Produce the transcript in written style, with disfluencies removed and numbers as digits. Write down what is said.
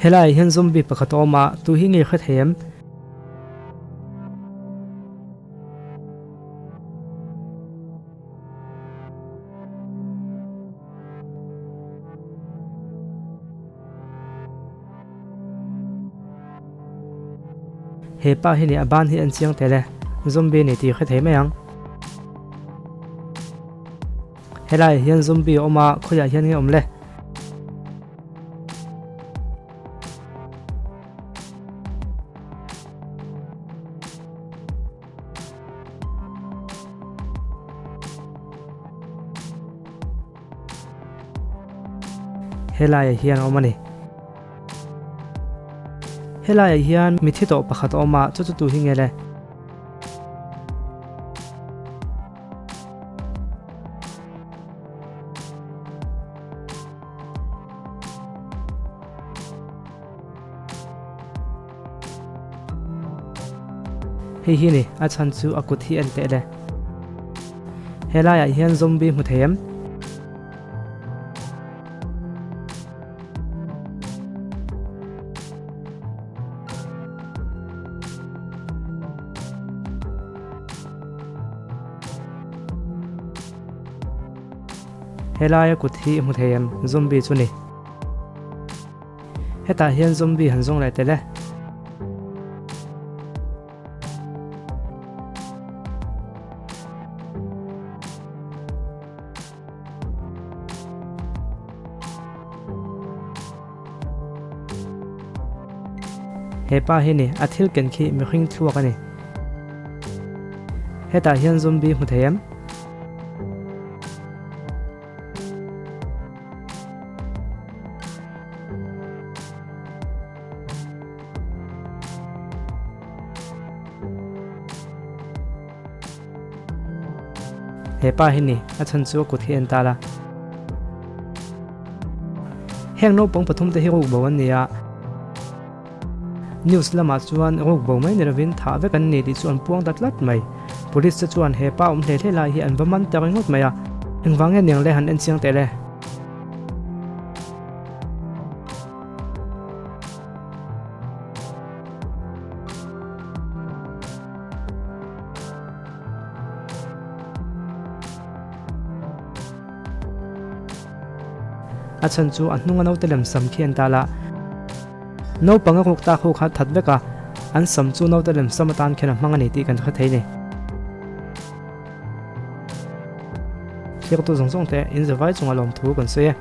Helaiah hian zombie pakhat a awm a, tu hi nge hre thei em? He pa hi nih a ban hi en chiang tel e, zombie ni tih hre thei mai ang. Helaiah hian zombie a awm a, khawiah hian nge awm le? Helaiah hian a awm a ni. Helaiah hian mithi tawh pakhat a awm a, chu chu tu hi nge le? Hei hi ni, a chhan chu a kut hi en teh le. Helaiah hian zombie hmu thei em? Helaia kut hi i hmu thei em? Zombie chu ni. Hetah hian zombie han zawng leh tel e. He pa hi ni, a thil ken khi mihring thluak a ni. Hetah hian zombie hmu thei em? He pa hi ni, a chhan chu a kut hi en ta la. Heng naupang pathum te hi rukbo an ni a, news lamah chuan rukbo mai ni lovin thah vek an ni tih chu an puang ta tlat mai. Police te chuan he pa awm hle hle lai hi an va man ta ringawt mai a, engvang nge niang le han en chiang teh le. A chhan chu a hnunga naute lem sam khi an tal a, naupang a ruk tak ho kha that vek a, an sam chu naute lem sam atan khian a hmang a ni tih kan hre thei ni. Thliaktu zawng zawng te in zavai chunga lawmthu kan sawi e.